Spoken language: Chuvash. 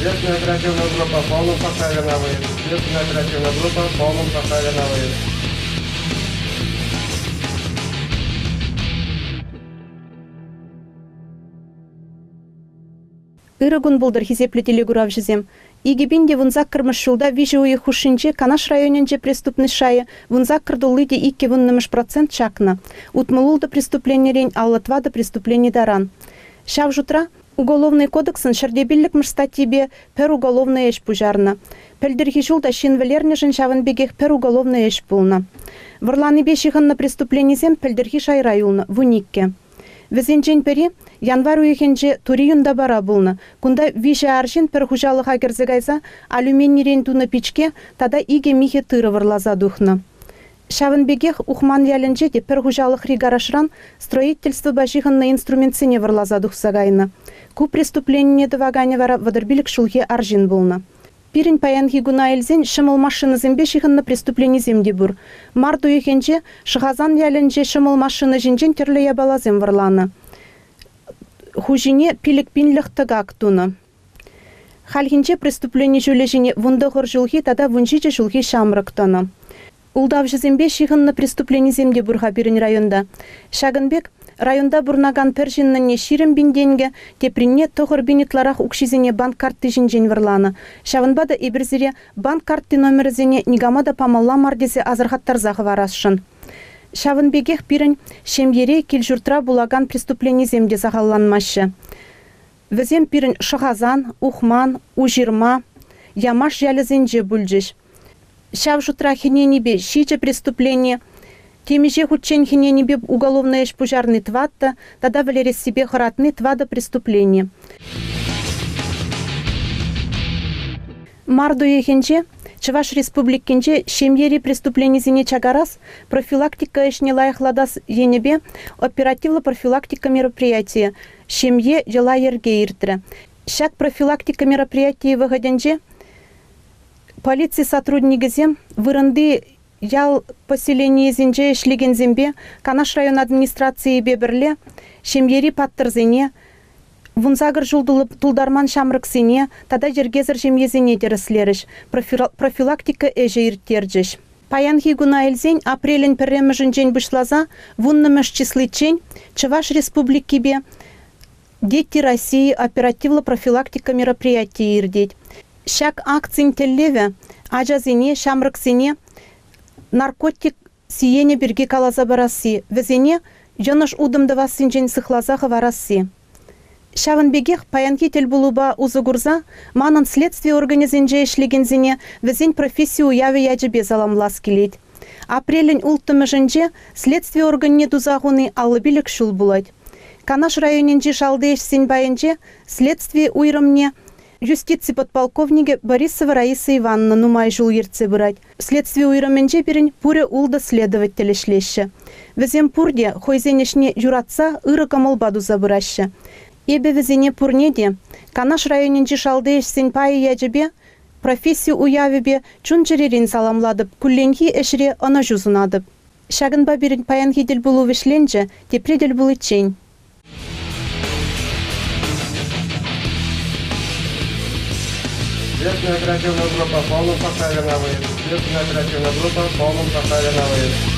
Следственная оперативная группа в полном составе на выезд. Следственная оперативная группа в полном составе на выезд. Ырӑ кун пултӑр, хисеплӗ телекуравҫӑсем! 2018 ҫулта виҫӗ уйӑх хушшинче Канаш районӗнче преступность шайӗ вунсаккӑр тулли те иккӗ вуннӑмӗш процент чакнӑ, утмӑл ултӑ преступленирен аллӑ тӑватӑ преступлени таран. Ҫав шутра Уголовнӑй кодексӑн ҫӗрте пиллӗкмӗш статйипе пӗр уголовнӑй ӗҫ пуҫарнӑ. Пӗлтӗрхи ҫул та ҫын вӗлернӗшӗн ҫавӑн пекех пӗр уголовнӑй ӗҫ пулнӑ. Вӑрланипе ҫыхӑннӑ преступленисем пӗлтӗрхи шайра юлнӑ, вуниккӗ. Вӗсенчен пӗри январь уйӑхӗнче Тури Юнтапара пулнӑ. Кунта виҫӗ арҫын пӗр хуҫалӑха кӗрсе кайса алюминирен тунӑ пичке тата икӗ михӗ тырӑ вӑрласа тухнӑ. Ҫавӑн пекех Ухман ялӗнче те пӗр хуҫалӑхри гаражран строительствӑпа ҫыхӑннӑ инструментсене вӑрласа тухса кайнӑ. Ку преступленине тӑваканӗ вара 35 ҫулхи арҫын пулнӑ. Пирӗн паянхи куна илсен ҫӑмӑл машинӑсемпе ҫыхӑннӑ преступленисем те пур. Март уйӑхӗнче Шӑхасан ялӗнче ҫӑмӑл машина ҫинчен тӗрлӗ япаласем вӑрланӑ. Хуҫине пилӗк пинлӗх тӑкак тунӑ. Хальхинче преступлени ҫулӗ ҫине вунтӑхӑр ҫулхи тата вунҫичӗ ҫулхи ҫамрӑк тӑнӑ. Ултавҫӑсемпе ҫыхӑннӑ преступленисем те пур-ха пирӗн районта. Ҫакӑн пек районта пурӑнакан пӗр ҫыннӑнне 20 пин тенкӗ, тепринне 9 пин ытларах укҫисене банк картти ҫинчен вӑрланӑ. Ҫавӑнпа та эпир сире банк картти номерӗсене никама та памалла мар тесе асӑрхаттарса хӑварасшӑн. Ҫавӑн пекех пирӗн ҫемьере кил-ҫуртра пулакан преступленисем те сахалланмаҫҫӗ. Вӗсем пирӗн Шӑхасан, Ухман, Уҫырма, Ямаш ялӗсенче пулчӗҫ. Ҫав шутра хӗненипе ҫичӗ преступлени, темиҫе хутчен хӗненипе уголовнӑй ӗҫ пуҫарни тӑваттӑ тата вӗлерессипе хӑратни тӑватӑ преступлени. Март уйӑхӗнче Чӑваш Республикинче ҫемьери преступленисене чакарас, профилактика ӗҫне лайӑхлатас енӗпе оперативлӑ профилактика мероприятийӗ «Ҫемье йӑла-йӗрке» иртрӗ. Ҫак профилактика мероприятийӗ вӑхӑтӗнче полици сотрудникӗсем вырӑнти ял поселенийӗсенче ӗҫлекенсемпе Канаш район администрацийӗпе пӗрле ҫемьери паттӑрсене, вунсакӑр ҫул тултарман ҫамрӑксене тата йӗркесӗр ҫемьесене тӗрӗслерӗҫ, профилактика ӗҫӗ ирттерчӗҫ. Паянхи куна илсен апрелӗн пӗрремӗшӗнчен пуҫласа вуннӑмӗш числиччен Чӑваш Республикипе Дети России оперативлӑ профилактика мероприятийӗ иртет. Ҫак акцин тӗллевӗ ачасене, ҫамрӑксене наркотик сиенӗ пирки каласа парасси, вӗсене йӑнӑш утӑм тӑвассинчен сыхласа хӑварасси. Ҫавӑн пекех паянхи тӗлпулупа усӑ курса манӑн следстви органӗсенче ӗҫлекенсене вӗсен професси уявӗ ячӗпе саламлас килет. Апрелӗн улттӑмӗшӗнче следстви органне туса хуни 55 ҫул пулать. Канаш районӗнчи шалти ӗҫсен пайӗнче следстви уйрӑмне юстици подполковникӗ Борисова Раиса Ивановна нумай ҫул ертсе пырать. Следстви уйрӑмӗнче пирӗн пурӗ ултӑ следователь ӗҫлеҫҫӗ. Вӗсем пурте хӑйсен ӗҫне юратса ырӑ кӑмӑлпа туса пыраҫҫӗ. Эпӗ вӗсене пурне те Канаш районӗнчи шалти ӗҫсен пайӗ ячӗпе професси уявӗпе чун-чӗререн саламлатӑп, кулленхи ӗҫре ӑнӑҫу сунатӑп. Ҫакӑнпа пирӗн паянхи тӗлпулу вӗҫленчӗ, тепре тӗл пуличчен. Следственная оперативная группа в полном составе на выезд. Следственная оперативная группа в полном составе на выезд.